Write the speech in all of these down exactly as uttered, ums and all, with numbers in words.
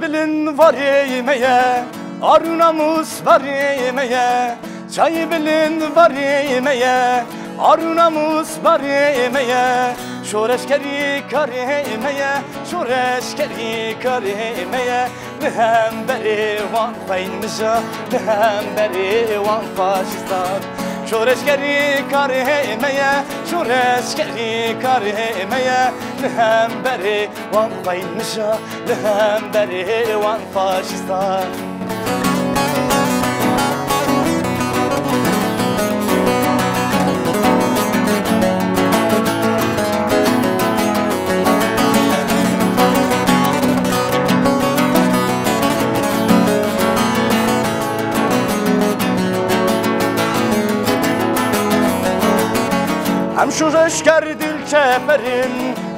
Bilind varê me ye, ar û namûs barê me ye. Çayê bilind varê me ye, ar û namûs barê me ye. Şoreşgerî karê me ye, şoreşgerî karê me ye. Li hemberê wan xweyn mija, li hemberê wan faşîstan. Şoreşgerî karê me ye, şoreşgerî karê me ye. Li hemberê wan xweyn mija, li hemberê wan faşîstan. Em şoreşger dilçeper in,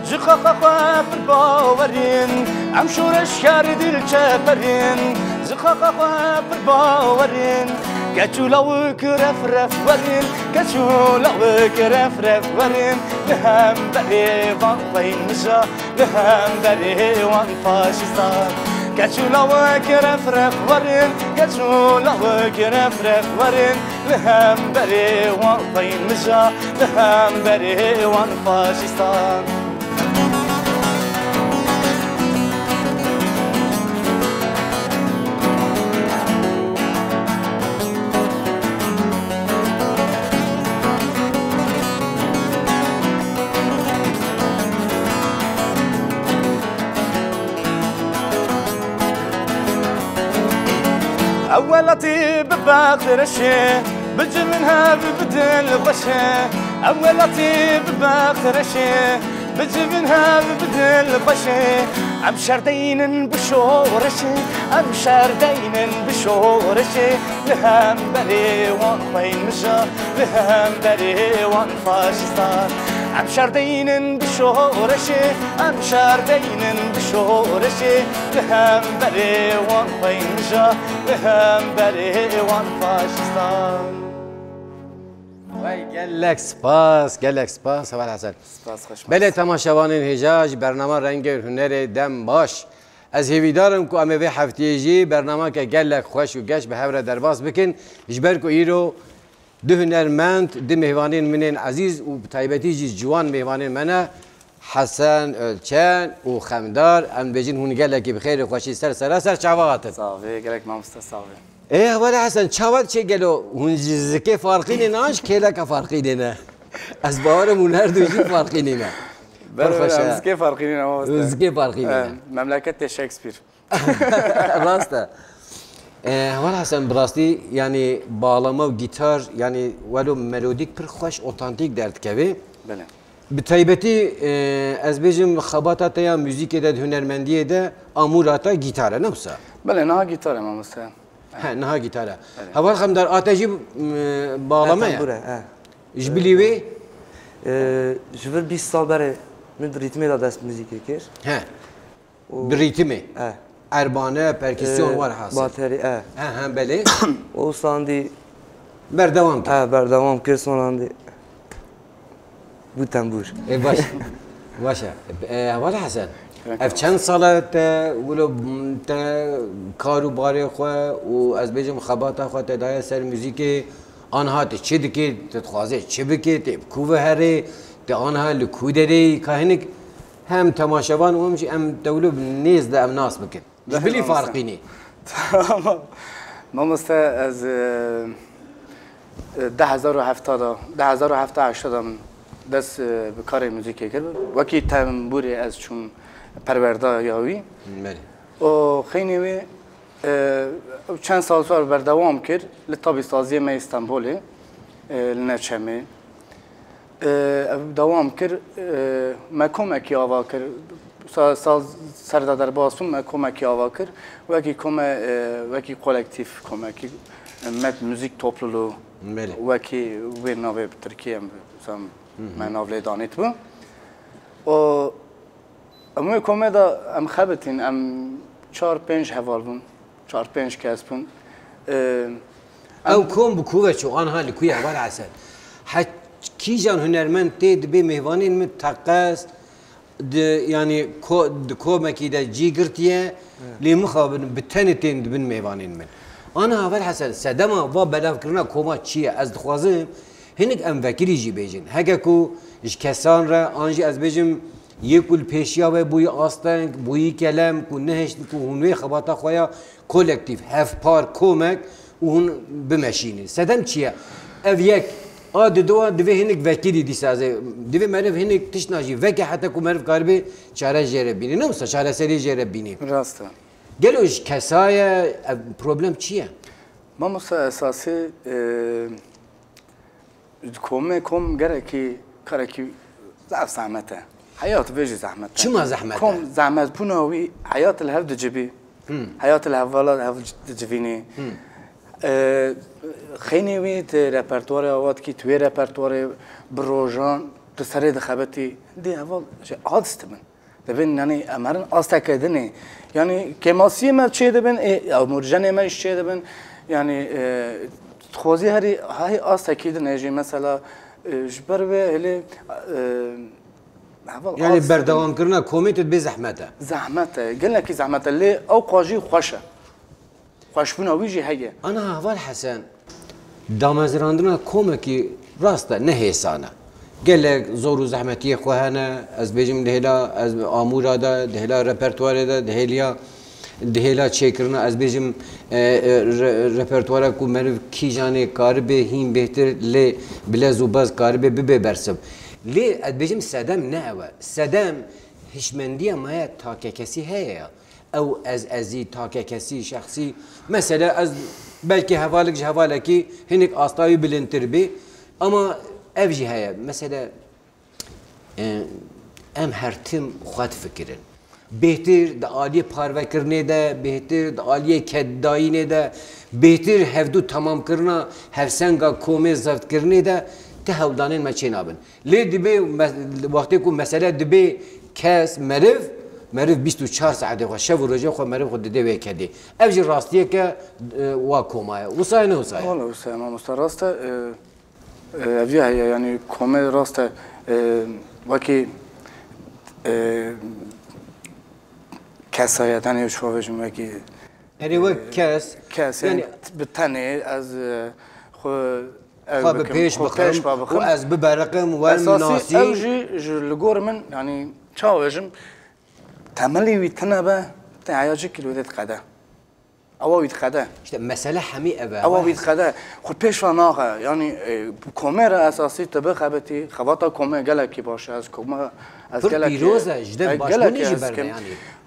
ji xaxa xwe pir bawer in. Em şoreşger dilçeper in, ji xaxa xwe pir bawer in. Keç û lawik ref ref werin, keç û lawik ref ref werin. Li hemberê van xweyn mija, li hemberê wan faşîstan. Keç û lawik ref ref werin, keç û lawik ref ref werin. Li hemberê wan xweyn mija, li hemberê wan faşîstan. Ew welatî bi bextê reşê, bi civin hev bi dil xweşê. Ew welatî bi bextê reşê, bi civin hev bi dil xweşê. Em şerdeynin bi şoreşê, em şerdeynin bi şoreşê. Li hemberê wan xweyn mija, li hemberê wan faşîstan. Em şerdeynin bi şoreşê, em şerdeynin bi şoreşê. Li hemberê wan xweyn mija, li hemberê wan faşîstan. Wey, gelek spas, gelek spas, Heval Hesen. Spas, xweş. Belê, temaşevanên hêja ji bernama Rengê Hunerê dem baş. Ez hêvîdar im ku em ê vê heftiyê jî bernameke gelek xweş û geş bi hev re derbas bikin. Ji ber ku îro du hunermend, du mêvanên min ên ezîz û bi taybetî jî ciwan mêvanên me ne, Hesen, Ölçen û Xemdar, em dibêjin hûn gelekî bi xêr û xweşî ser sera ser çava hatin. Sax bê, gelek mamoste, sax bê. Ê, Heval Hesen, çawa diçe gelo hûn ji zikê farqînê ne an ji kêleka farqînê ne? Ez bawer im hûn her du jî farqînê ne. Belê, belê, em zikê farqînê ne, mamoste. Zikê farqînê ne. Eh, memleketê Shakespeare. Rast e. E, Heval Hesen, bi rastî, yanî, bağlama û gîtar, yanî, welo melodîk pir xweş, otantîk derdikeve. Belê. Bi taybetî, e, ez bêjim, xebata te ya muzîkê de, di hunermendiyê de, amûra te gîtar e, ne wisa? Belê, niha gîtar e, mamoste. He, niha gîtar e. Belê. Heval Xemdar, a te jî, m, bağlama ye? He, tembûr e, he. Ji bilî wê? E, ji vir bîst sal berê min di rîtmê de dest muzîkê kir. He. Û bi rîtimê? E. Erbane, perküsyon, e, werhasil. Baterî, e. He, he, belê. Û sandî berdewam kir. E, berdewam kir, sonandî bû tembûr. E, baş. Baş e. E, Heval Hesen, ev çend sal e te wilo, te kar û barê xwe û ez bêjim xebata xwe te daye ser muzîkê, anha tu çi dikî, tu dixwazê çi bikî, tê bi ku ve herê, tu anha li ku derê yî, ka hinik hem temaşevan û hem jî em te wilo bi nêz de em nas bikin. Ji bilî farqînî. Tamam. Mamoste, ez, e, e, du hezar û heft de, du hezar û heft heşt de min dest, e, bi karê muzîkê kir. Wekî tembûrê ez çûm perwerdeya wî. Belê. Û xeynî wî, e, çend sal sor berdewam kir. Li tabîsaziyê me yê Stenbolê, e, li Neçemê. E, ev dewam kir, e, me komekî ava kir. Sa-, sal ser de derbas bûm, me komekî ava kir. Wekî kome, e, wekî kolektîf, komekî, e, Met Müzik Topluluğu. Belê. Wekî wê navê bi tirkî em, em, me nav lê danît bû. O, Em wê komê de em xebitîn, em çar pênc heval bûn, çar pênc kes bûn. Ew kom bi ku ve çû, anha li ku ye, Heval Hesen? He, kîjan hunermend tê dibê mêvanên min teqez, Di, yanî ko-, di komekî de cî girtiye, lê mixabin bi tenê tên dibin mêvanên min. Ana Havel Hesen, sedema va belavkirina koma çi ye? Ez dixwazim hinek em vekirî jî bêjin. Heke ku ji kesan re, an jî ez bêjim, yê ku li pêşiya we bûyî asteng, bûyî kelem, ku nehiştin ku hûn wê xebata xwe ya kolektîf, hevpar, komek û hûn bimeşînin. Sedem çi ye? Ev yek, a didoa divê hinek vekirî dîsa ez ê, divê meriv hinek tiştna jî veke heta ku meriv karibe çare jê re bînî. Ne wisa çareserî jê re bînî. Rast e. Gelo ji kesa ye, ev problem çi ye? Mamosta esasî, e, Komê kom gerekî karekî zaf zehmet e. Heyat vê jî zehmet e. Çima zehmet e? Kom zehmet bûna wî heyat li hev dicibî. Hmm. Heyat li hevala hev dicivînî. Hmm. Ee, xeynî wî di repertuarê awa dikî, tu wê repertuarê bi rojan, tu serê dixebitî. Dê heval ji adis dibin. Dibin, yanî, em herin asteke din ê. Yanî, kêmasiyê me çê dibin, ê, amûrjenê me jî çê dibin. Yanî, e, dixwazî herî, hey astekî din ê jî, mesela, e, ji ber vê hilê, e, heval Yanî, ast dibin. Berdewamkirina komê tu dibê zehmet e. Zehmet e, gelekî zehmet e. Lê ew qajî xweş e. Xweşbûna wî jî heye. Ana Heval Hesen, damezrandina komekî rast e, ne hêsan e. Gelek zor û zehmetiyê xwe hene, ez bêjim di hêla, ez amûra de, di hêla repertuarê de, di hêliya, di hêla çêkirina, ez bêjim, e, e, re-, repertuara ku meriv kîjanê karibê hîn bêhtir lê bi lez û bez karibê bibe bersiv. Lê ez bêjim sedem ne ew e. Sedem hişmendiya me ya takekesî heye ya. Ew ez-ezî, takekesî, şexsî. Mesele ez belkî hevalek ji hevalekî hinek asta wî bilindtir bî. Ama ev jî heye. Mesele, e, em her tim xwe difikirin. Bêhtir di aliyê parvekirinê de, bêhtir di aliyê keddayînê de, bêhtir hevdû temamkirina hevsenga komê zevtkirinê de ti hewldanên me çênabin. Lê dibê me-, wextê ku mesele dibê kes, meriv, meriv bîst û çar saetê xwe, şev û rojê xwe meriv xwe dide wê kedê. Ev jî rastiyeke, e, wa koma ye. Wisa ye ne wisa ye? Wala wisa ye, mamosta, rast e, e, e, ev ya heye, yanî komê rast e, e, wekî, e, kesayet, tenê çawa bêjim, wekî Erê wek kes, kes, yanî yanî bi tenê ez, e, xwe ev xwe bi bikim, pêş xwe bixim pêş ve bixim. Û ez biberiqim, wer min Esasî nasî. Ew jî ji li gor min, yanî çawa bêjim, temelî wî tune be, te heya jî kî li wê diqede. Ewa wî diqede. İşte mesele hemî ev e. Ewa wî diqede. Xwe pêş ve naxe. Yanî, e, komê re esasî tu bixebitî, xebata komê gelekî baş e. Ez koma, ez Pir gelekî, pîroz e, ji dev e, başbûnê gelekî jî ez berne kim. Yanî.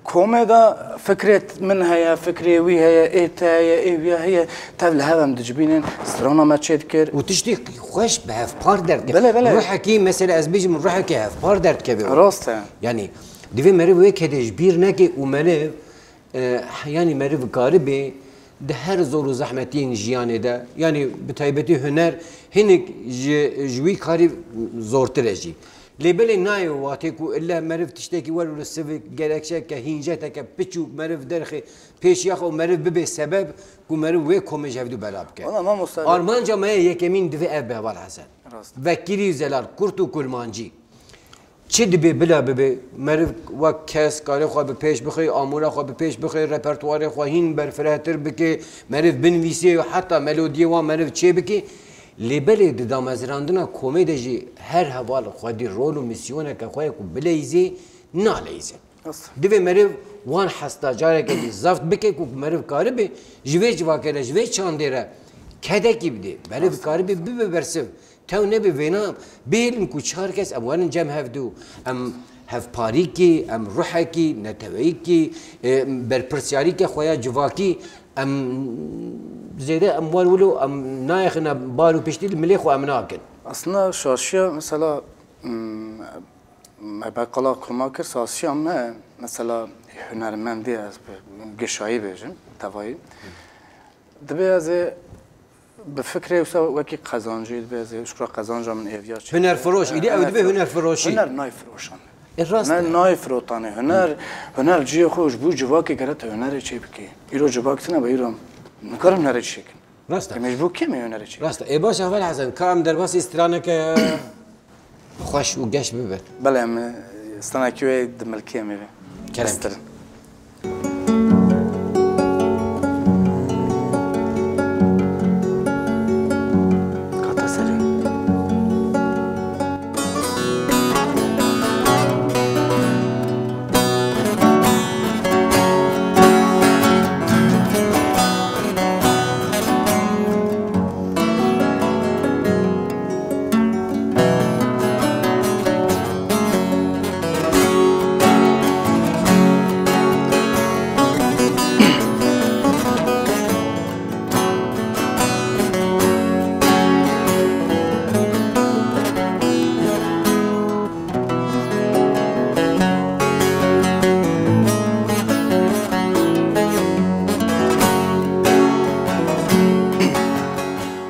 Komê de fikrê min heye, fikrê wî heye, ê te heye, ê wî heye, tev li hev em dicibînin, strana me çê dikir. Û tiştê xweş bi hevpar derdikeve. Belê, belê. Ruhekî, mesela ez bêjim, ruhekî hevpar derdikeve. Rast e. Yanî, divê meriv wê kedê ji bîr neke û meriv, e, yanî meriv karibê di her zor û zehmetiyên jiyanê de, yanî bi taybetî huner, hinek ji, ji wî karî zortir e jî. Lê belê nayê watê ku ille meriv tiştekî wer û li sivik, gerekçeke, hînceteke piçûk meriv derxê pêş ya xwe û meriv bibe sebeb ku meriv wê komê ji hevdû bela bike. Wala mamosta. Armanca me yê yekemîn divê ev be, Heval Hesen. Rast. Vekirî zelal, kurt û kurmancî. Çi dibe bila bibe, meriv wek kes karê xwe bi pêş bixe, amûra xwe bi pêş bixe, repertuarê xwe hîn berfirehtir bike, meriv binivîse, heta melodiyê wan meriv çê bike. Lê belê di damezrandina komê de jî her heval xwedî rol û mîsyoneke xwe ye ku bileyzê, naleyzê. Rast. Divê meriv wan hesta careke dî zeft bike ku meriv karibe ji vê civakê re, ji vê çandê re kedekî bide. Meriv Rast. Karibe bibe bersiv. Tew nebe vêna bihêlin ku çar kes em werin cem hevdû. Em hevparîkî, em ruhekî, neteweyîkî, e, berpirsyarîke xwe ya civakî, em zêde em wer wilo, em nayexine bar û piştî li milê xwe em nakin. Aslında şaşiya mesela, m, me be qala koma kir, şaşiya me mesela hunermendî ez bi gişayî bêjim, tevayî. Divê ez ê bi fikrê wisa wekî qezancî, divê ez ê şikra qezanca min êviya çê. Hunerfiroş, îdî ew divê hunerfiroşî. Huner nayê firoşan. E, rast e. Huner nayê firotanê. Huner, huner cihê xwe ji bo civakê gere tu hunerê çê bikî. Îro civak tune be, îro nikarin hunerê çê kin. Rast e. Em ji bo kê me hunerê çê? Rast e. Ê baş e, Heval Hesen, ka em derbasî straneke xweş û geş bibin. Belê, em, e, Stanekî wê dimilkê em ê vê. Kerem. Bestirin. Kata serê.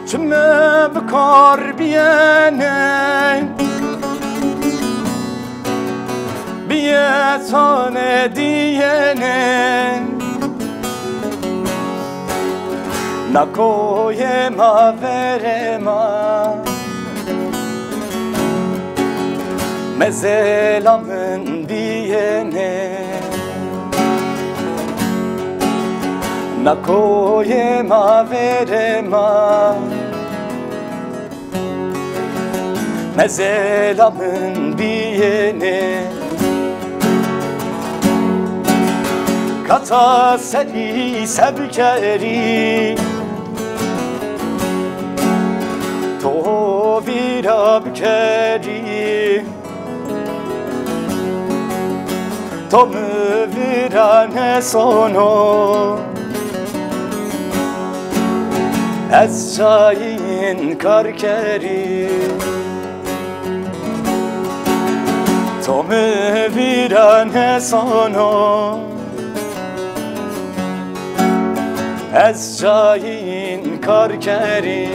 Çime bi kar biyene, biye sane diyene. Na koyê ma verê ma, mezela min biyene. Na koyê ma verê ma, mezela min biyene. Kata serî se bikerî, to vîra bikerî. To mi vîra nesono, ez çayîn kar kerî. To mi vîra nesono, ez çayîn kar kerî.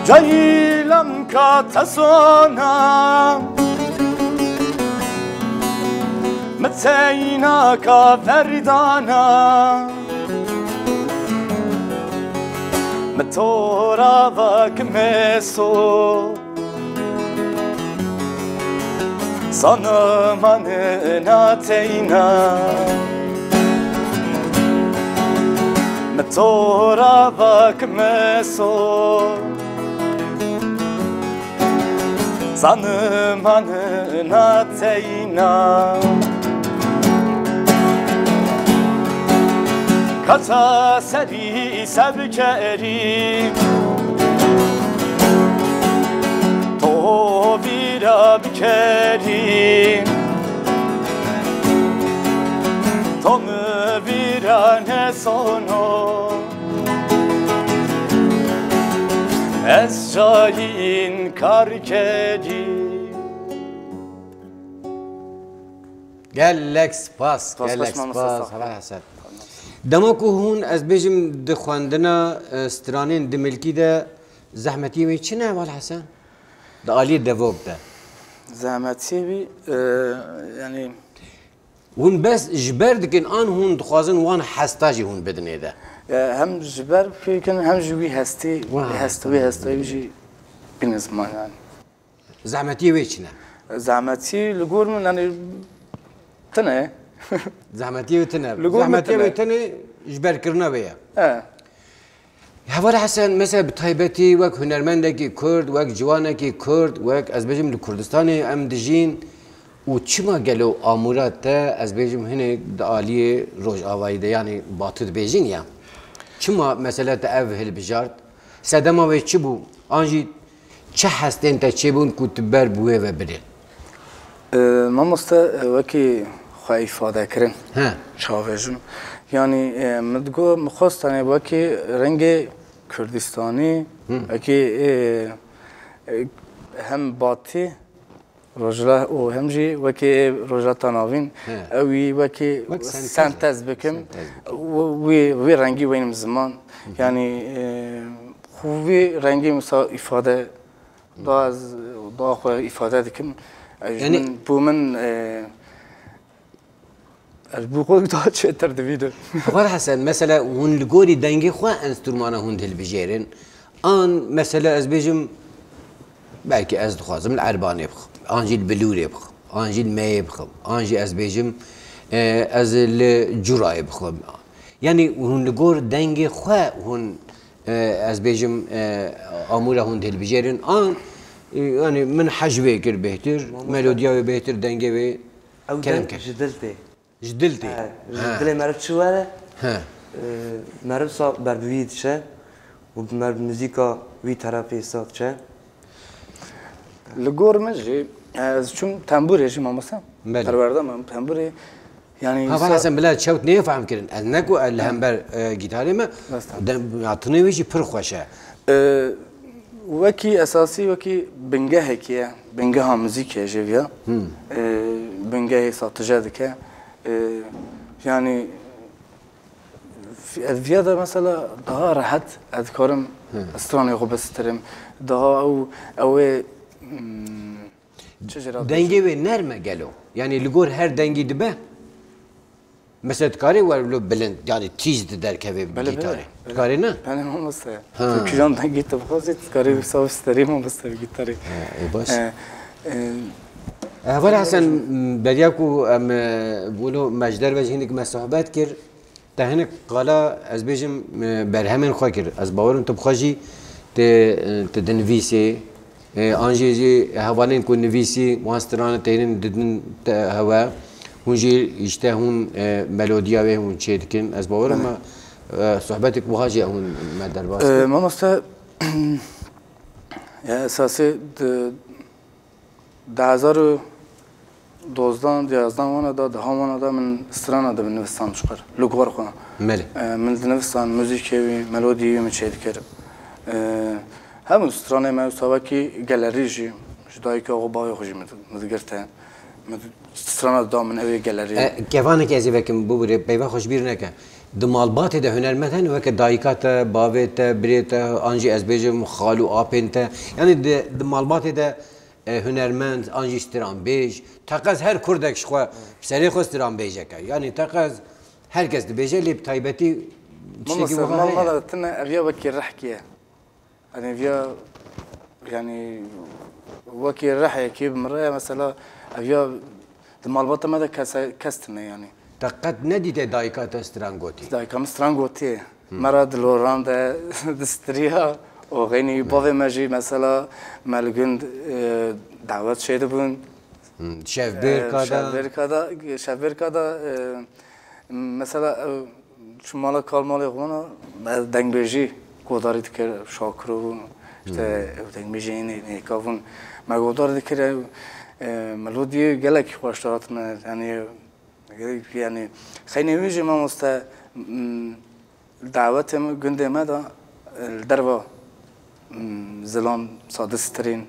Cayîlam ka tesona, mi teynaka verdana, mi to ra va ki meso, sanimane na teyna, mi to ra va ki meso. Sanimane na teyna. Kata serî se bikerî, to vîra bikerî, to mi vîra nesono. Ez cayîn kar kerî. Gelek spas, gelek spas, Heval Hesen. Dema ku hûn, ez bêjim, di xwendina, e, stranên dimilkî de zehmetiyê wê çi ne, Heval Hesen? Di aliyê devok de. Zehmetiyê wî, e, yanî Hûn bes ji ber dikin an hûn dixwazin wan hesta jî hûn bidinê de? E, hem ji ber pêkin hem ji wî hestê, Wa. hest-, wî hestayî jî bîne ziman yani. Zehmetiyê wê çi ne? Zehmetî li gor min yani tune. Zehmetiyê wê tune. Li gor min Zehmetiyê tune. wê tune ji berkirina wê ye. E. Heval Hesen, mesela bi taybetî wek hunermendekî Kurd, wek ciwanekî Kurd, wek ez bêjim li Kurdistanê em dijîn û çima gelo amûra te, ez bêjim hinek di aliyê Rojavayî de, yanî Batû dibêjin ya. Çima mesela te ev hilbijart? Sedema wê çi bû? An jî çi hestên te çêbûn ku tu ber bi wê ve birî? E, mamoste, e, wekî xwe îfade kirin. He. Çavêjin. Yanî, e, min digot, min xwest tenê wekî rengê Kurdistanî, wekî, e, e, hem batî, rojhilat û hem jî wekî Rojhilata Navîn, He. ew wî wekî Wek sentez. sentez bikim. Sentez bikim. Wi-, wî, wî rengî weynim ziman. Yanî, e, xwe wî rengî wisa îfade da ez, da xwe îfade dikim. E, ji Yanî min, bo min, e, ez bo xwe daha çêtir divînim. Xwar Hesen, mesela hûn li gorî dengê xwe enstrûmana hûn dilbijêrin? An mesela ez bêjim, belkî ez dixwazim li erbanê bixim, an jî li bilûrê bixim, an jî li meyê bixim, an jî ez bêjim, e, ez li curayê bixim. Yanî hûn li gor dengê xwe hûn, e, ez bêjim, e, amûra hûn dilbijêrin? An, e, yanî min hej wê kir bêhtir, Mamoste. melodiya wê bêhtir, dengê wê Ew kerem deng kir. ji dil tê. Ji dil tê. He, ji Ha. dilê meriv çi were, He. e, meriv sa ber bi wî diçe û bi mer-, muzîka wî terefê sa diçe. Li gor min jî, e, ez çûm tembûrê jî, mamoste. Belê. Perwerde me tembûrê, yanî Ha, sa- Hesen, bila çewt neyê fehm kirin. Ez ne ku ez li hember, e, gîtarê me, Rast e. de, ya tunê wê jî pir xweş e. E, wekî esasî, wekî bingehekî ye. Bingeha muzîkê jê viya. E, bingehê satije dike. E, yanî, ez viya de mesela daha rehet ez dikarim stranê xwe bistirim. Daha ew, ew ê, hmm, çi jê re Dengê wê nerm e gelo? Yanî li gor her dengî dibe? Mesela dikarê wer lo bilind, yanî tîz di derkevê bi Belê, belê, gîtarê. belê. Dikarê ne? Belê mamoste. Ha. Tu kîjan dengî tu bixwazî, tu dikarî wisa bisterî mamoste bi gîtarê. Ha, ê baş. E, e, Heval Hesen, beriya ku em, e, wilo me ji derve jî hinek me sohbet kir. Te hinek qala, ez bêjim, e, berhemên xwe kir. Ez bawerim tu bi xwe jî tê, e, tu dinivîsê, e, an jî jî hevalên ku nivîsî, wan strana tênin didin te hewe, hûn jî îşte hûn, e, melodiya wê hûn çê dikin. Ez bawerim Belê. me, e, sohbetek wiha jî hûn me derbas E, kir. Mamoste, ya esasê di Du hezar û dozdan, diyazdan wana da, dehan wana da min strana de binivistan ji xwe, li gor xwe. Belê. E, min dinivistan, muzîkê wî, melodiyê wî min çêdikir. E, hemû stranê me wisa wekî gelerî jî, ji dayika xwe, bavê xwe jî min di-, min digirte. Min di-, strana da min ew ê gelerî. E, kevanek ez ê vekim, bibûrê, peyva xwe ji bîr neke. Di malbatê de hunermend hene, weke dayika te, bavê te, birê te, an jî ez bêjim xal û apên te. Yanî di, di malbatê de e, hunermend, an jî stranbêj, teqez her kurdek ji xwe, bi serê xwe stranbêjek e. Yanî teqez her kes dibêje, lê bi taybetî tiştekî Mamoste, wiha heye. Malbata tune ev ya wekî rihkê ye. Yanî viya, yanî wekî rihekê bi min re ye, mesela ev ya di malbata me de kese-, kes tune yanî. Te qet nedîte dayika te stran gotî? Dayika min stran gotiye. Me re di loran de distiriya oxênî. Bavê me jî mesela me li gund, e, dawet çêdibûn. Hmm, şevbêrka E, de. Şevbêrka de, şevbêrka de, e, mesela, e, çû mala kalmalê xwe ne, me dengbêjî godarî dikir, Şakiro bûn, işte, ew dengbêjê yê nê-, nêka bûn. Me godarî dikir, ew, e, melodiyê gelekî xweş dihatine, yanî, Yanî, xeynê wî jî mamoste, m, dawetê min gundê me de, e, li derva, m, zilam sa distirîn.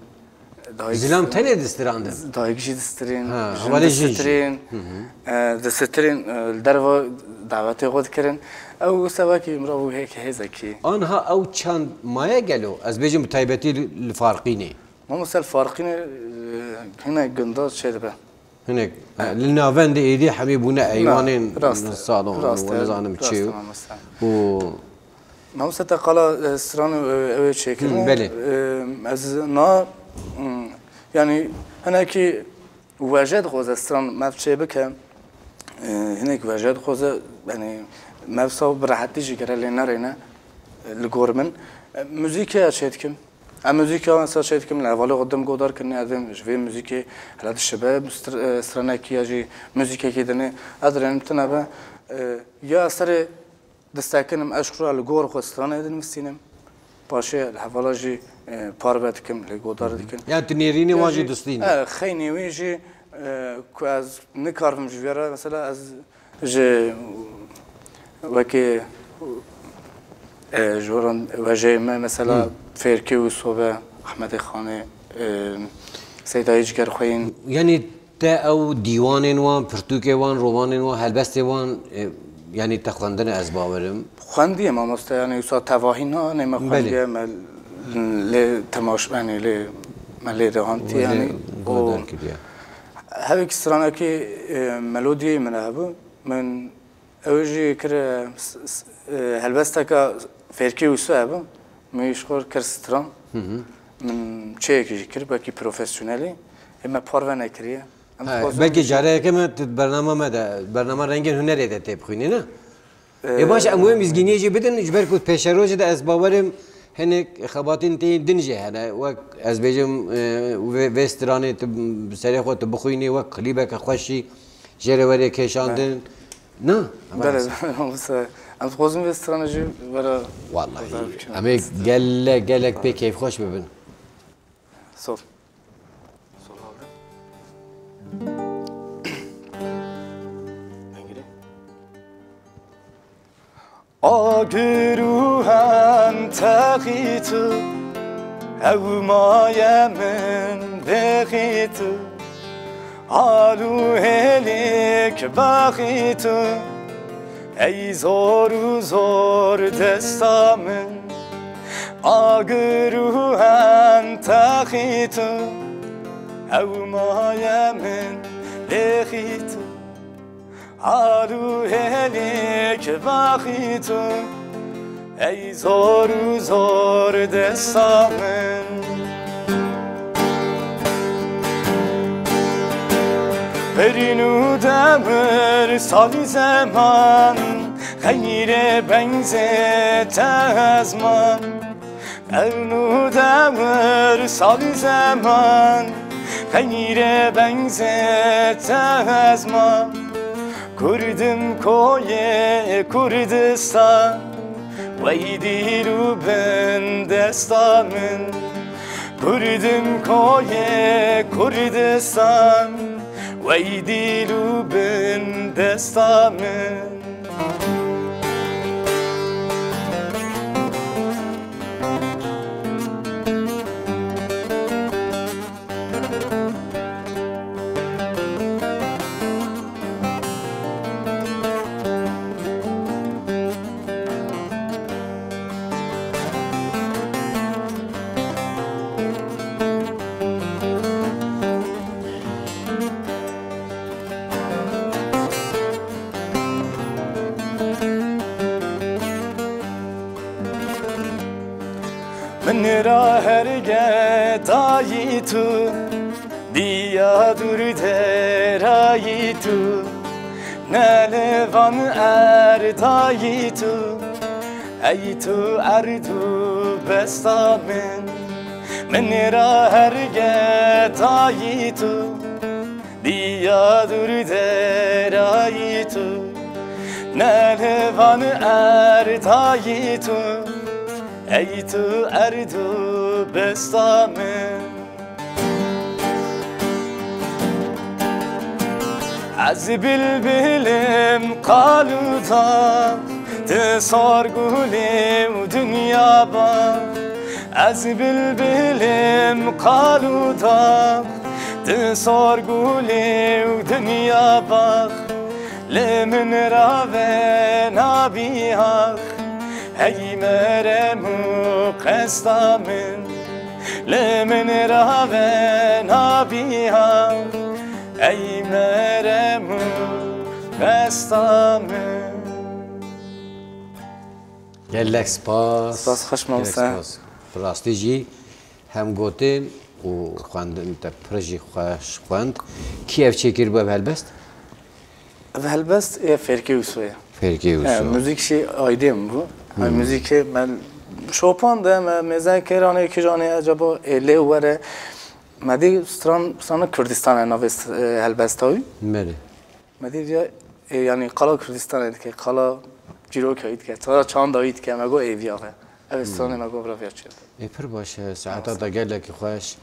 Dayik Zilam tenê distirandin? Dayik jî distirîn, Ha, jin hevalê jin jî. distirîn, Hı hı. e, distirîn, e, li derva dawetê xwe dikirin. Ew wisa wekî mirav û hêk hêzekî. Anha ew çand maye gelo? Ez bêjim bi taybetî li, li Farqînê. Mamoste li Farqînê, e, hinek gunda çêdibe. Hinek, e, li navendê êdî hemî bûne eywanên rast e, salon û nizanim çi. Rast e, mamoste. Û Mamoste te qala, e, stran, e, ew ê çêkirin. Hı, belê. E, ez na, m, yanî hinekî weje dixwaze stran me çê bike. E, hinek weje dixwaze, yanî me wisa bi rehetî jî gere lê nerêne, e, li gor min. E, muzîkê ya çê dikim. Em muzîka wisa çê dikim, li hevalê xwe dim godar kirinê, ez dibêm ji vê muzîkê hele dişibe, str-, e, stranekî ya jî muzîkekî dinê, ez dirênim tune be, e, ya ez serê distekinim, ez ji xwe re li gor xwe stranê dinivîsînim. Paşê li hevala jî, e, parve dikim, lê godar dikin. Ya tu nêrînê wan jî distînî? E, xeynê wî jî E, ku ez nikaribim ji vê re, mesela ez ji wekî, e, ji wan wejeyê me, mesela Fêrkê û Sobe, Ehmedê Xanê, e, Seydayê Cigerxweyîn. Yanî te ew dîwanên wan, pirtûkê wan, romanên wan, helbestê wan, e, yanî te xwendine ez bawerim. Xwendiye mamoste, yanî wisa tevahî na, ne me Belê. xwendiye, me lê temaş-, yanî lê, me lê rehantî, Wê yanî lê o guhdar kiriye. Hevek stranekî, e, melodiyê min hebû. Min ew jî kir, e, s-, s-, e, helbesteka Fêrkê û Sobe hebû. Min ji xwe kir stran. Min çêyekî jî kir, belkî profesyonelî. Ê me parve nekiriye. Em Ha, dixwazin belkî jî careyeke me tu bernama me de, bernama Rengên Hunerê de tê bixwînî, ne? Ê, baş, em wê mizgîniyê jî bidin, ji ber ku pêşerojê de ez bawerim hinek xebatên tê din jî hene. Wek ez bêjim, e, vê, vê stranê tu bi serê xwe tu bixwînî, wek klîbeke xweş jî jê re were kêşandin. Na? Belê, wisa em dixwazin vê stranê jî were Wallahî, guhdar bikin. Em ê gelek, gelek pê keyfxweş bibin. Sol. Sol aldım. Agir û hentexî tu, ew maye min bêxî tu, al û hêlîk bexî tu, ey zor û zor desta min. Agir û hentexî tu, ew maye min bêxî tu. Al û hêlîk baxî tu, ey zor û zor desta min. Birîn û demir salî zeman, xeyrê bengzê te ezman. Ewno dewir salî zeman, xeyrê bengzê te ezma. Kurdim koyê Kurdistan, wey dîl û bin desta min. Kurdim koyê Kurdistan, wey dîl û bin desta min. Min ra herge dayî tu, diya dûr derayî tu, ne li van erdayî tu, ey tu erd û besta min. Min ra herge dayî tu, diya dûr derayî tu, ne li van erdayî tu, ey tu erd û besta min. Ez bilbilim qal û dax, tu sor gulê û dinya bax. Ez bilbilim qal û dax, tu sor gulê û dinya bax. Li min rave nabî hax, hey merem û qesta min. Li min rave nabî hax, hey merem û qesta min. Gelek spas. Spas, xweş Gelek mamoste. spas. Bi rastî jî hem gotin û xwendin te pir jî xweş xwend. Kî ev çêkiribû ev helbest? Ev helbest ê Fêrkê Wîso ye. Fêrkê Wîso. He, muzîk jî aydê min bû. Ay, muzîkê me şopan de me mêze kêranê kîjanê ecaba ê lê were. Me dî stran, strana Kurdistan e navê st-, e, helbesta wî. Belê. Me dî viya, e, yanî qala Kurdistanê dike, qala çîroka wî dike, tara çanda wî dike, me got ê viya ve. Ev stranê me got vira viya çêbe. Ê, pir baş e, saeta te gelekî xweş.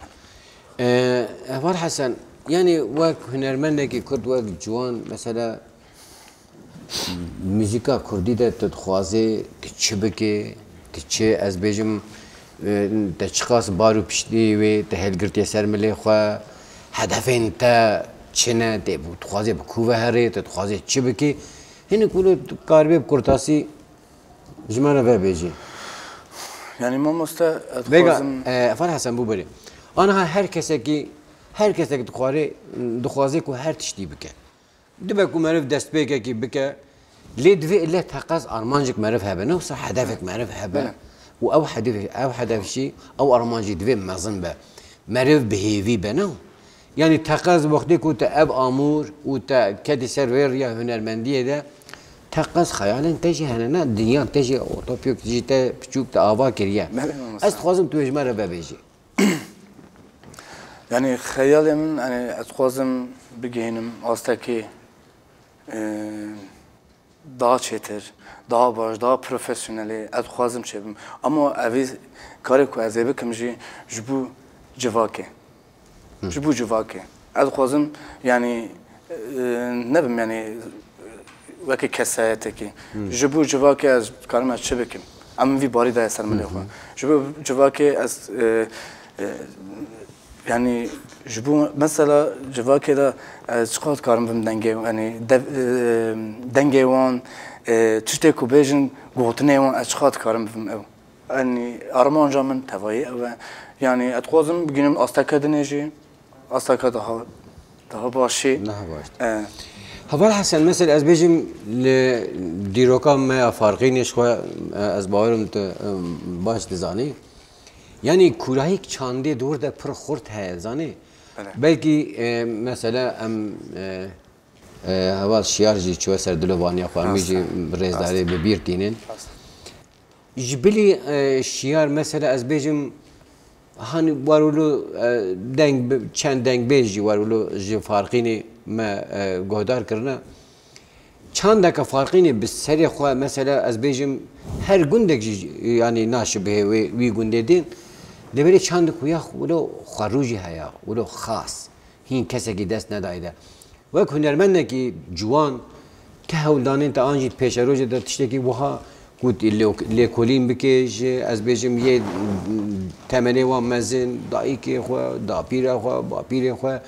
E, Heval Hesen, Yanî wek hunermendekî Kurd, wek ciwan, mesela muzîka Kurdî de tu dixwazê tu çi bikê, tu çi, ez bêjim, e, te çiqas bar û piştî wê tu hilgirtiye ser milê xwe, hedefên te çi ne, tê bu-, dixwazê bi ku ve herê, tu dixwazê çi bikî, hinek wilo tu karibê bi kurtasî ji me re vebêjî. Yanî mamoste, ez Vega, dixwazim e, Efan Hesen bû berê. Aniha her kesekî, her kesek dixware, dixwaze ku her tiştî bike. Dibe ku meriv destpêkekî bike, lê divê ile teqez armancek meriv hebe, ne wisa hedefek meriv hebe. Belê. Û ew hedef, ew hedef jî, ew armanc jî divê mezin be. Meriv bi hêvî be, ne? Yanî teqez wextê ku te ev amûr û te ketî ser vê riya hunermendiyê de, teqez xeyalên te jî hene, ne? Dinya te jî, utopyok jî te piçûk te ava kiriye. Belê, mamoste. Ez dixwazim tu ji me re vebêjî. Yanî xeyalê min, yanî ez dixwazim bigihînim astekê, e, daha çêtir, daha baş, daha profesyonelê, ez dixwazim çêbim. Ama evî karê ku ez ê bikim jî ji bo civakê. Hı. Ji bo civakê. Ez dixwazim, yanî, e, nebim, yanî, wekî kesayetekî. Hı. Ji bo civakê ez dikarim ez çi bikim? Em vî barî daye ser milê xwe. Hı hı. Ji bo civakê ez, e, e, yanî, ji bo mesela civakê de ez çiqas dikarim bim dengê, yanî, dev-, e, dengê wan, e, tiştê ku bêjin, gotinê wan, ez çiqas dikarim bim ew. Yanî armanca min tevayî ew e. Yanî ez dixwazim bigihînim asteke dinê jî, asteke daha, daha başî. Daha baş. E. Heval Hesen, mesela ez bêjim li dîroka me ya Farqînê ji xwe, e, ez bawerim tu, e, baş dizanî. Yanî kûrayîk çandê di wir de pir xurt heye, zanî? Belê. Belkî, e, mesela em, e, e, heval Şiyar jî çûye ser dilovaniya xwe, em Rast jî e. Rêzdarê Rast. Bi bîr tînin. Rast. Ji bilî, e, Şiyar, mesela ez bêjim, hani war wilo, e, deng bi-, çend dengbêj jî war wilo ji Farqînê me, e, guhdar kirine. Çandeke Farqînê bi serê xwe, mesela ez bêjim, her gundek jî, yanî naşibihê wê, wî gundê din. Lê belê çandik wî ya wilo xwerû jî heye, wilo xas. Hîn kesekî dest nedayî de. Wek hunermendekî ciwan, ti hewldanên te an jî di pêşerojê de tiştekî wiha ku tu lê-, lêkolîn bikê ji, ez bêjim, yê temenê wan mezin, dayikê xwe, dapîra xwe, bapîrê xwe,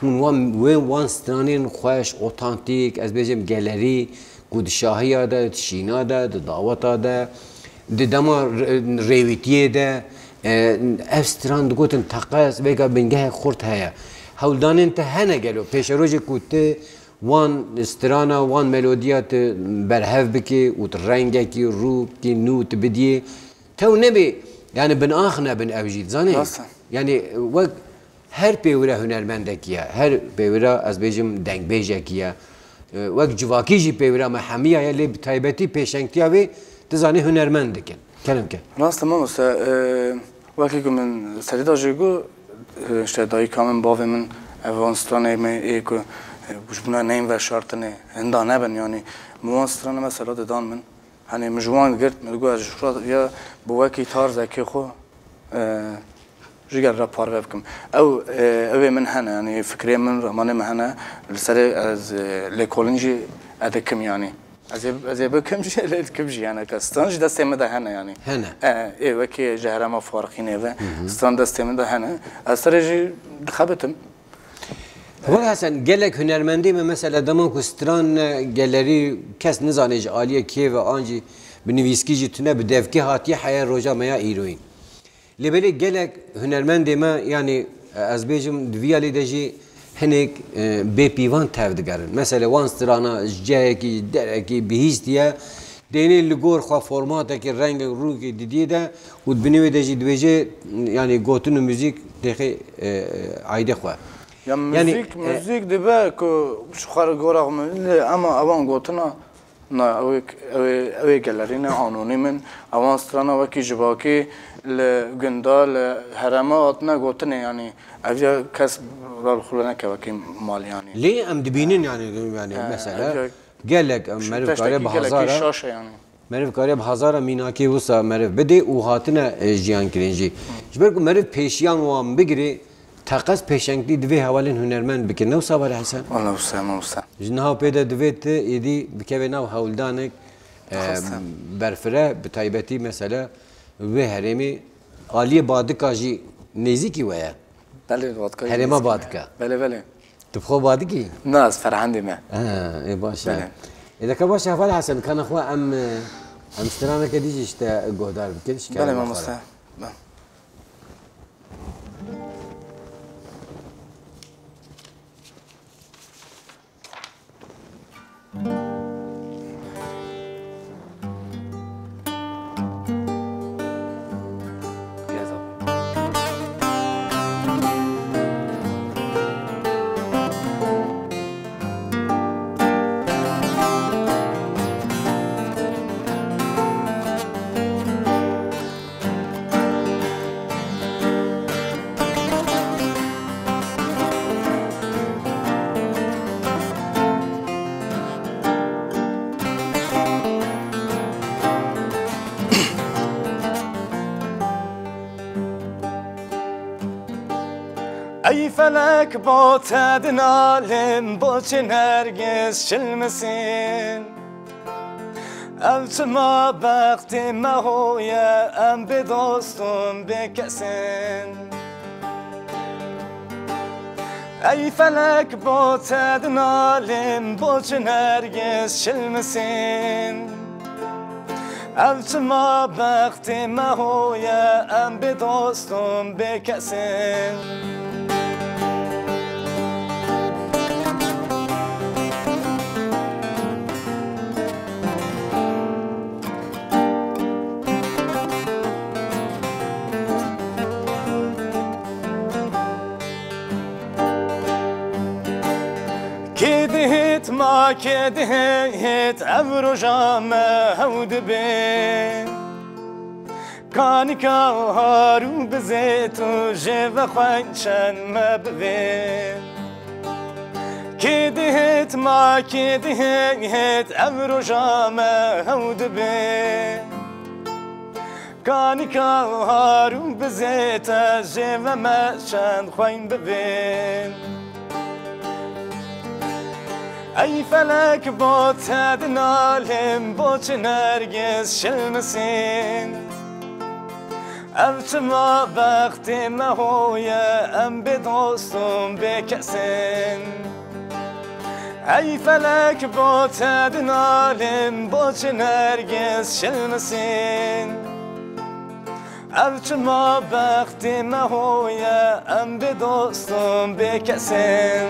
hûn wan, wê wan stranên xweş, otantîk, ez bêjim, gelerî, ku di şahiya de, di şîna de, di daweta de, di dema re-, rêwîtiyê de, e, ev stran digotin teqez, vêga bingehek xurt heye. Hewldanên te hene gelo? Pêşerojê ku tu wan strana, wan melodiya tu berhev bikî û tu rengekî, rû bikî, nû tu bidiyê, tew nebê, yani bin ax nebin ew jî, dizanî? Rast e. Yani wek Her pêwira hunermendekî ye, her pêwira, ez bêjim, dengbêjekî ye. E, wek civakî jî pêwira me hemiya ye, lê bi taybetî pêşengtiya wê, tu zanî, hunermend dikin. Kerem ke. Rast e mamoste, e, wekî ku min serî de jî got, e, işte dayika min, bavê min, ev van stranê me ê ku, e, ji bona neyên veşartinê, hinda nebin, yanî min van strana mesela didan min. Hani min ji wan girt, min digot, ez ji xwe ya bi wekî tarzekê xwe, e, ji gel re parve bikim. Ew, e, ew ê min hene, yanî fikrê min, ramanê min hene, li serê ez, e, lêkolîn jî ez dikim, yanî. Ez ê, ez ê bikim jî, lê dikim jî, yanî, ke stran jî destê min de hene, yanî. Hene. E, ê, wekî ji herêma Farqînê ve, Hı hı. stran destê min de hene. Ez serê jî dixebitim. Heval Hesen, gelek hunermendê me, mesela, dema ku stran ne, gelerî kes nizane ji aliyê kê ve, an jî bi nivîskî jî tune, bi devkî hatiye heye roja me ya îroyîn. Lê belê gelek hunermendê me, yanî, ez bêjim, di vî alî de jî hinek, e, bê pîvan tev digerin. Mesela, wan strana ji cihekî, ji derekî bihîstiye, Dênê li gor xwe formatekî, rengek, rûkê didiyê de û di binê wê de jî dibêje, yanî gotin û muzîk têxê, e, aydê xwe. Ya Yanî, muzîk, e, muzîk dibe ku ji xwe re gora xwe min, ama ewan gotina, na, ew ê, ew ê, ew ê gelerî ne, anonîm in. Ewan strana wekî civakî li gunda, li herêma hatine gotinê, yanî ev ya kes re li xwe neke wekî mal, yanî. Lê em dibînin, yanî, yanî, He, mesela, ev ya Gelek, em, Şu meriv kare bi tiştekî gelekî hezara, şaş e yanî. Meriv kare bi hezara mînakê wisa meriv bidê û hatine, e, jiyan kirin jî. Hı. Ji ber ku meriv pêşiyan wan bigirê, Teqez pêşengtî divê hevalên hunermend bikin. Ne wisa Valî Hesen? Wala wisa, ma wisa. Ji niha pê de divê tu êdî bikevê nav hewldanek, e, Dikhwastim. Berfireh, bi taybetî mesela wê herêmê aliyê Badika jî nêzîkî we ye? Belê, Badika jî Herêma nêzîkî me. Badika. Belê, belê. Tu bi xwe Badikî? Na, ez Ferhendê me. Ha, ê baş e. Belê. Ê deke baş e, heval Hesen, kana xwe em, e, em straneke dî jî ji te guhdar bikin, ji Belê, kerema xwe mamoste. re. Be. Ey felek, bo te dinalim, bo çi nergiz şilmisin? Ev çima bextê me hoye, em bê dostum bê kesin. Ey felek, bo te dinalim, bo çi nergiz şilmisin? Ev çima bextê me hoye, em bê dostum bê kesin. Kê dihêt ma kê dihêt, ev roja me hew dibe. Kanika harû bizêt û jê ve xweyn çend me bivê. Kê dihêt ma kê dihêt, ev roja me hew dibe. Kanika harû bizête, jê ve me çend xweyn bivê. Ey felek, bo te dinalim, bo çi nergiz şilmisin? Ev çima bextê me hoye, em bê dostum bê kesin. Ey felek, bo te dinalim, bo çi nergiz şilmisin? Ev çima bextê me hoye, em bê dostum bê kesin.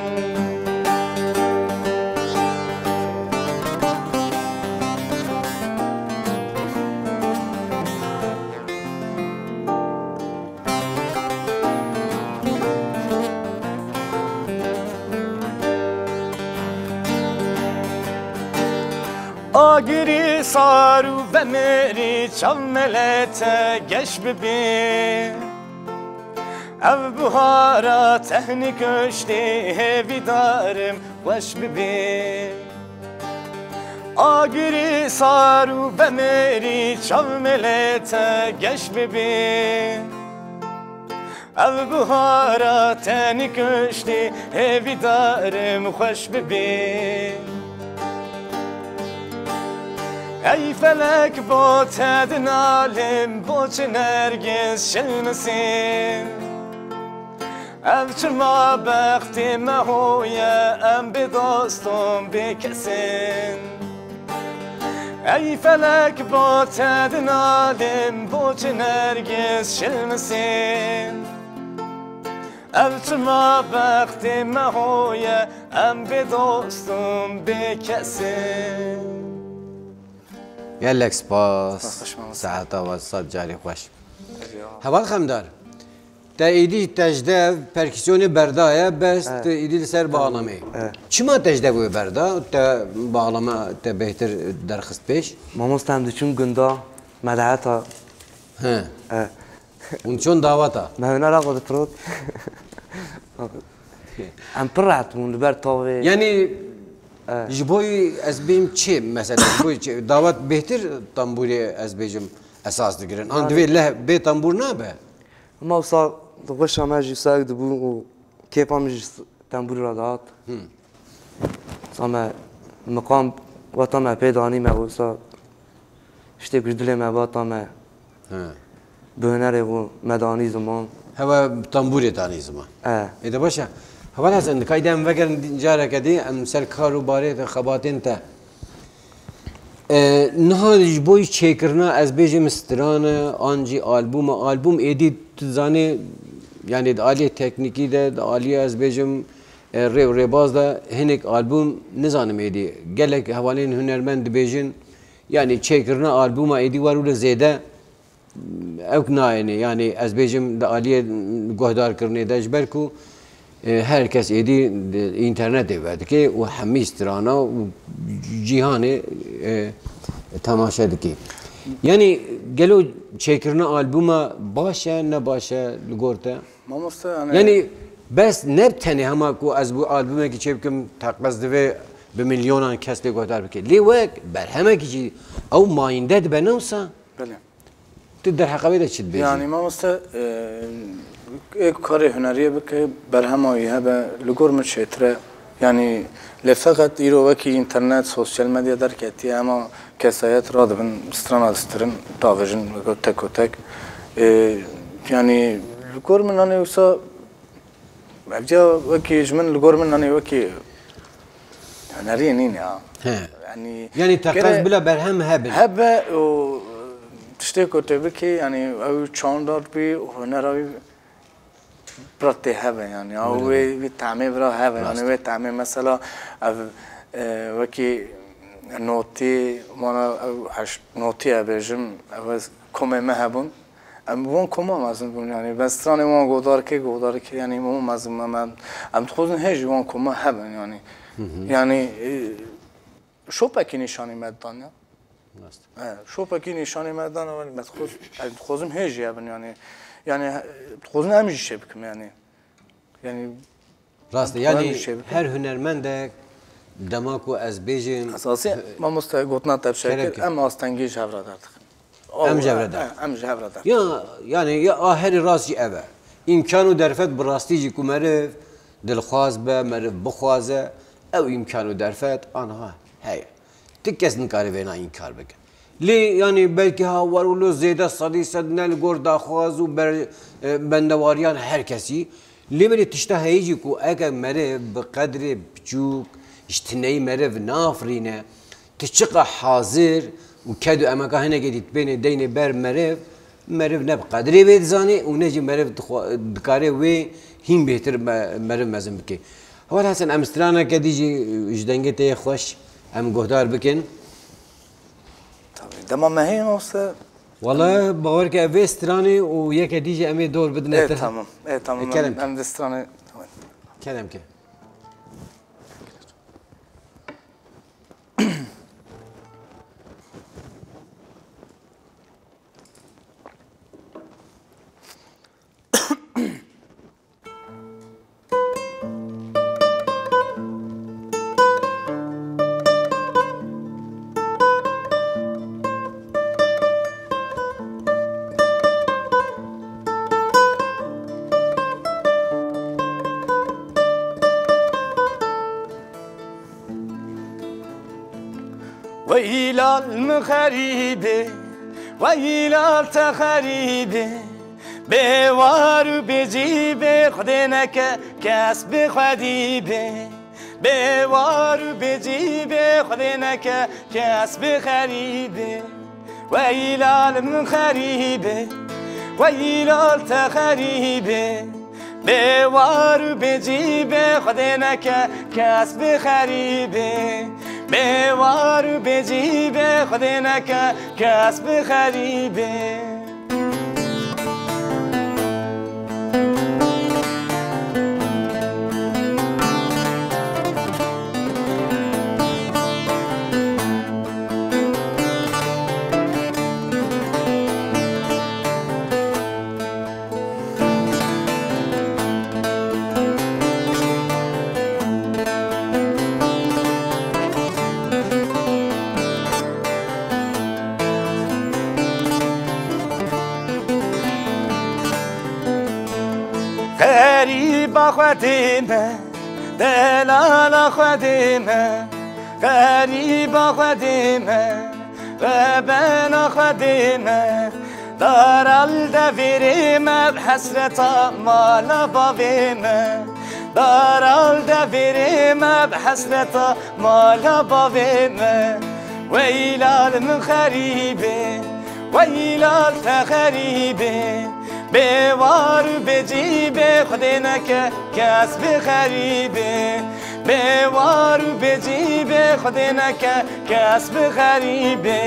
Agirî sar û vemerî çav melete geş bibî. Ev buhara tehnî kuştî hêvîdarim xweş bibî. Agirî sar û vemerî çav melete geş bibî. Ev buhara tenî kuştî hêvîdarim xweş bibî. Ey felek, bo te dinalim, bo çi nergiz şilmisin? Ev çima bextê me hoye, em bê dostum bê kesin. Ey felek, bo te dinalim, bo çi nergiz şilmisin? Ev çima bextê me hoye, em bê dostum bê kesin. Gelek spas. Spas, xweş mamoste. Saeta we sed carî xweş. Eyvallah. Heval Xemdar, te êdî tejdev, perküsyonê berdaye, bes Evet. tu êdî li ser baxlamê. Evet. Çima tejdev wê berda? Te baxlama te bêhtir derxist pêş? Mamoste, em diçûn gunda, medeheta. He. Evet. Hûn çon daweta? Me hunera xwe difirotin. Em pir rehet bûn li ber tavê. Yanî Evet. ji bo ez bêm çi mesela, ji bo çi? Dawet bêhtir tembûrê ez bêjim esas digirin. An Yani divê leh bê tembûr nabe? Hema wisa di xweşa me jî wisa dibû û Kêfa min ji tembûrê re dihat. Hmm. Sa me miqam weta me pê danî me wisa. Tiştê ku ji dilê me ba ta me He. bi hunerê xwe me danî ziman. Hewe tambûrê tanî ziman. E. Ê de baş e. Heval Hesen, dikay de em vegerin careke dî, em ser kar û barê de xebatên te. E, niha ji bo çêkirina, ez bêjim, strane, an jî albûm e. Albûm êdî tu zanî, yanî di aliyê teknîkî de, di aliyê, ez bêjim, e, rê û rêbaz de hinek albûm nizanim êdî. Gelek hevalên hunermend dibêjin, yanî çêkirina albûma êdî wer wilo zêde ewk nayêne. Yanî ez bêjim di aliyê guhdarkirinê de, ji ber ku, e, her kes êdî di înternetê vedike û hemî strana û cîhanê, e, temaşe dike. Yanî gelo çêkirina albûma baş e, ne baş e li gor te? Mamoste, yani Yanî bes ne tenê hema ku ez bu albûmekî çêbikim, teqez divê bi milyonan kes lê guhdar bike. Lê wek berhemekî jî ew mayînde dibe, ne wisa? Belê. Tu derheqa wê de çi dibêjî? Yani mamoste, e, ê ku karê huneriyê bike, berhema wî hebe, li gor min çêtir e. Yani lê feqet îro wekî înternet, sosyal medya derketiye, ema kesayet radibin, strana distirin, davêjin weke tek û tek. E, yani li gor min, hani wisa Evca wekî ji min, li gor min, hani wekî huneriyê nîne ya. He. Yanî Yanî teqez gere bila berhem hebin. Hebe û tiştê ku tu bikî, yanî ew çandar bî û hunera wî pira tê hebe, yanî. Ew Öyle wê, mi? wê temê bira hebe, yanî Rast. wê temê mesela ev, e, wekî notî, mana ew heşt notî, ez bêjim, ew komê me hebûn. Em wan koma mezin bûn, yanî, ben stranê wan godar kir, godar kir, yanî, wan mezin me, em, em dixwazin hê jî wan koma hebin, yanî. Hı hı. Yanî, e, şopekî nîşanî me dan ya. Rast. E, şopekî nîşanî me dan, yanî, me dixwaz, em dixwazin hê jî hebin, yanî. Yanî, e, dixwazin em jî şey bikim, yanî. Yanî, Rast e, Em yanî dixwazin şey bikin. her hunermendek dema ku ez bêjim, Esasî, mamoste, gotina te bi şekil, Kerem ke. em astengî ji hev re derdixin. Em ji hev re Ew, derdixin. e, em ji hev re derdixin. Ya, yanî ya aherî rast jî ev e. Îmkan û derfet bi rastî jî ku meriv dilxwaz be, meriv bixwaze, ew îmkan û derfet aniha heye. Ti kes nikare vêna înkar bike. Lê, yanî, belkî ha war wilo zêde sedî sed ne li gor daxwaz û ber-, e, bendewariyan her kesî. Lê belê tişta heyî jî ku eke meriv bi qedrê biçûk ji tineyî meriv nafirîne, tu çiqa hazir û ked û emeka hinekê dîtbênê deynê ber meriv, meriv ne bi qedrê wê dizanê û ne jî meriv dixwa-, dikare wê hîn bêhtir me-, meriv mezin bike. Heval Hesen, em straneke dî jî ji dengê te yê xweş em guhdar bikin. Tabii. Dema me heye olsa Wala bawer ke ev vê stranê û yeke dî jî em ê dor bidine E, te. tamam. E, tamam. E, kerem Em, ke. em de stranê. Tamam. Kerem ke. Wey hilal min xerîbê, wey hilal te xerîbê. Bê war û bê cîbê Xwedê neke kes bi xwedî bê. Bê war û bê cîbê Xwedê neke kes bi xerîbê. Wey hilal min xerîbê, wey hilal te xerîbê. Bê war û bê cîbê Xwedê neke kes bi xerîbê. Bê war û bê cîbê Xwedê neke kes bi xerîbê. Xerîb Ba Xwedê me, delala Xwedê me, xerîba Xwedê me, rebena Xwedê me, daral devêrê me bi hesreta mala bavê me, daral devêrê me bi hesreta mala bavê me. Weylal min xerîbê, weylal te xerîbê. Bê war û bê cî bê Xwedê neke kes bi xerîbê. Bê war û bê cî bê Xwedê neke kes bi xerîbê.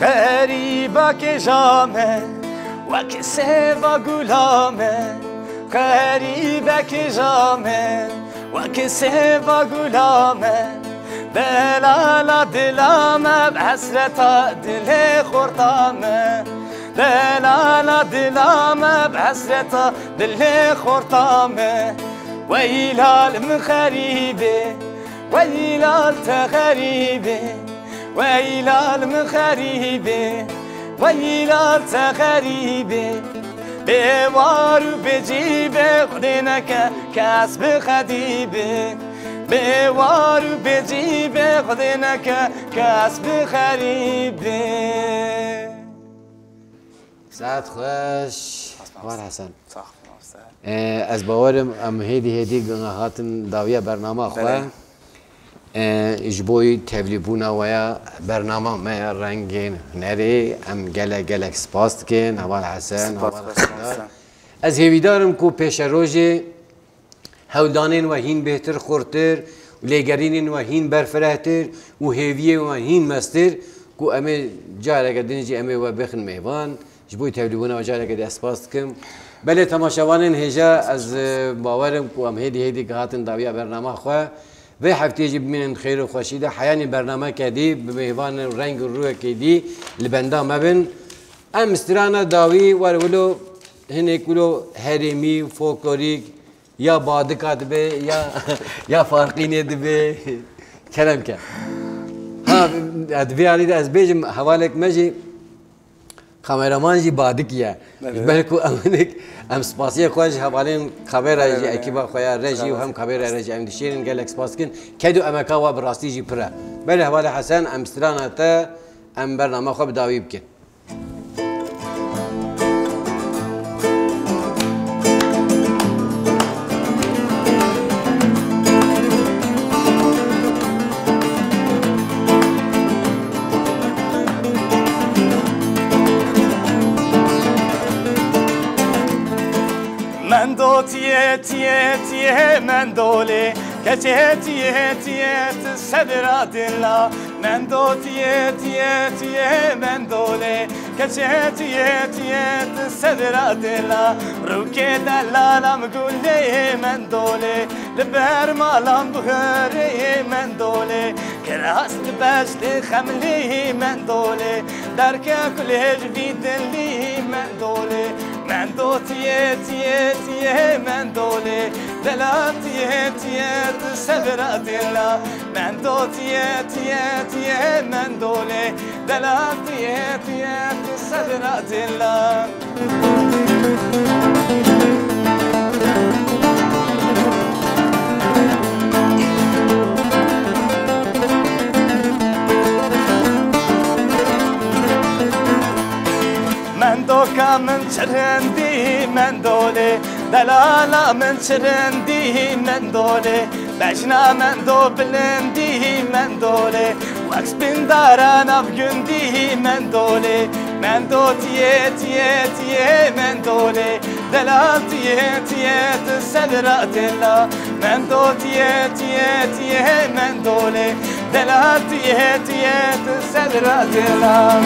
Xerîba kêja me, wek sêva gula me, xerîbe kêja me, wek sêva gula me, delala dila me, bi hesreta dilê xorta me, delala dila me, bi hesreta dilê xorta me. Weylal min xerîbê, weylal te xerîbê. Weylal min xerîbê, weylal te xerîbê. Bê war û bê cî bê Xwedê neke kes bi xedîbê. Bê war û bê cî bê Xwedê neke kes bi xerîbê. Saet xweş. War Hesen. Sax ol, mamoste. Ee, ez bawerim em hêdî hêdî hatin dawiya bernama xwe. Belê. Ee, ji bo tevlîbûna we ya bernama me ya Rengên Hunerê em gelek gelek spas dikin. Heval Hesen, Spas, heval spas, Xedar. Mamoste. Ez hêvîdar im ku pêşerojê hewldanên we hîn bêhtir xurtir û lêgerînên we hîn berfirehtir û hêviyên we hîn mestir ku em ê careke din jî em ê we bixin mêvan. Ji bo tevlîbûna we careke din ez spas dikim. Belê temaşevanên hêja ez, e, bawer im ku em hêdî hêdî gihatin dawiya bernama xwe. Vê hefteyê jî bimînin xêr û xweşî de. Heyanî bernameke dî bi mêvanên reng û rûyekê dî li benda me bin. Em strana dawî wer wilo hinek wilo herêmî, folklorîk, ya badika dibe, ya, ya farqînê dibe. Kerem ke. Ha, di vê alî de ez bêjim, hevalek me jî, kameraman jî badik ye. Evet. Ji ber ku em hinek, em spasiya xwe ji hevalên kamera jî, Kamera, ekîba xwe ya rejî û hem kamera rejî em dişêrin gelek spas dikin. Ked û emeka wa bi rastî jî pir e. Belê hevalê Hesen, em strana te, em bernama xwe bi dawî bikin. Mendo tiye, tiye, tiye, mendo lê. Keçê tiye, tiye, ti sebira dila. Mendo tiye, tiye, tiye, mendo lê. Keçê tiye, tiye, ti sebira dila. Rûkê delala min gulê, mendo lê. Li ber malan bihurê, mendo lê. Kiras li beştê xemlê, mendo lê. Derke kulê ji vî dilî, mendo lê. Mendo tiye, tiye, tiye, mendo lê. Delal tiye, tiye, ti sebira dila. Mendo tiye, tiye, tiye, mendo lê. Delal tiye, tiye, ti sebira dila. Mendoka min çirindî mendolê, delala min çirindî mendolê, bejna mendo bilindî mendolê, wek spîndara nav gundî mendolê, mendo tiyê tiyê tiyê mendolê, delal tiyê tiyê ti sedra dila, mendo tiyê tiyê tiyê mendolê, delal tiyê tiyê ti sedra dila.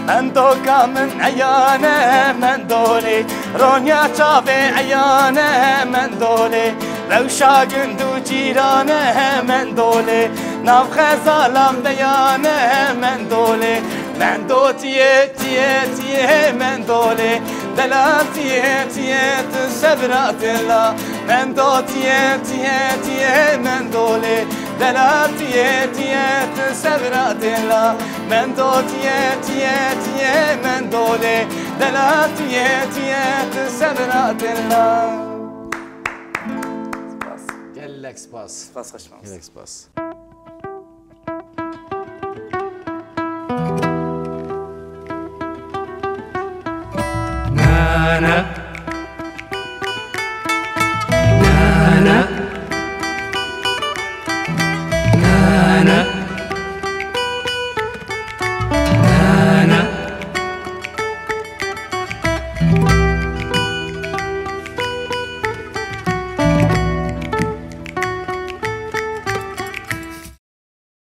Mendoka min eyane mendolê, ronya çavê eyane mendolê, rewşa gund û cîrane mendolê, nav xezalan beyane mendolê, mendo tiyê tiyê tiyê mendolê, delal tiyê tiyê tu sevra dila, mendo tiyê tiyê tiyê mendolê, delal tiyê tiyê tu sevra dila. Mendo tiyê tiyê tiyê mendolê, delal tiyê tiyê tu sevra dila. Gelek spas. Spas, xweş mamoste. Gelek spas.